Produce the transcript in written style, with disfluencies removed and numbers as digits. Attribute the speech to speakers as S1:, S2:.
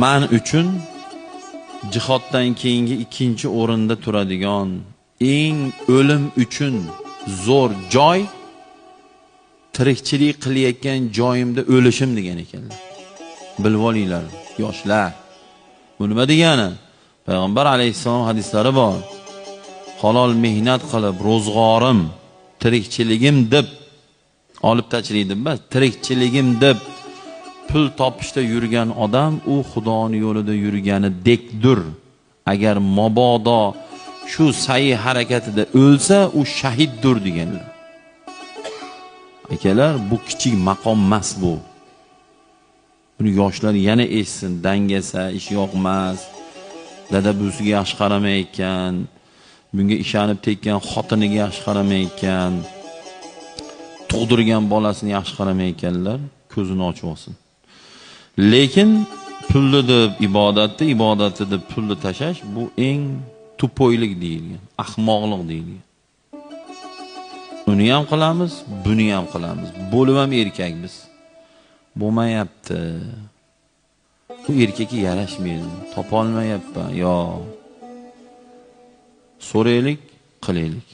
S1: Man uchun jihoddan keyingi ikkinchi o'rinda turadigan eng o'lim uchun zo'r joy tirikchilik qilayotgan joyimda o'lishim degan ekanlar. Bilib olinglar, yoshlar. Bu nima degani? Payg'ambar alayhissalom hadislari bor. Halol mehnat qilib, ro'zg'orim, tirikchiligim deb olib tashlaydi emas, tirikchiligim deb pul topishda yurgan odam u Xudoning yo'lida yurganidekdir. Agar mabodo shu sa'i harakatida o'lsa, u shahiddir deganlar. Akalar, bu kichik maqom emas bu. Buni yoshlar yana eshitsin, dangasa, ish yoqmas, dada buvisiga yaxshi qaramayotgan, bunga ishonib tekkan xotiniga yaxshi qaramayotgan, tug'dirgan bolasini yaxshi qaramayotganlar ko'zini ochib olsin. Lekin pulni deb ibodatni, ibodatni deb pulni tashash bu eng tupoylik deyilgan, ahmoqlik deyilgan. Uni ham qilamiz, buni ham qilamiz. Bo'lib ham erkakmiz. Bo'lmayapti. Bu erkakka yarashmaydi, topolmayapman. Yo. So'raylik, qilaylik.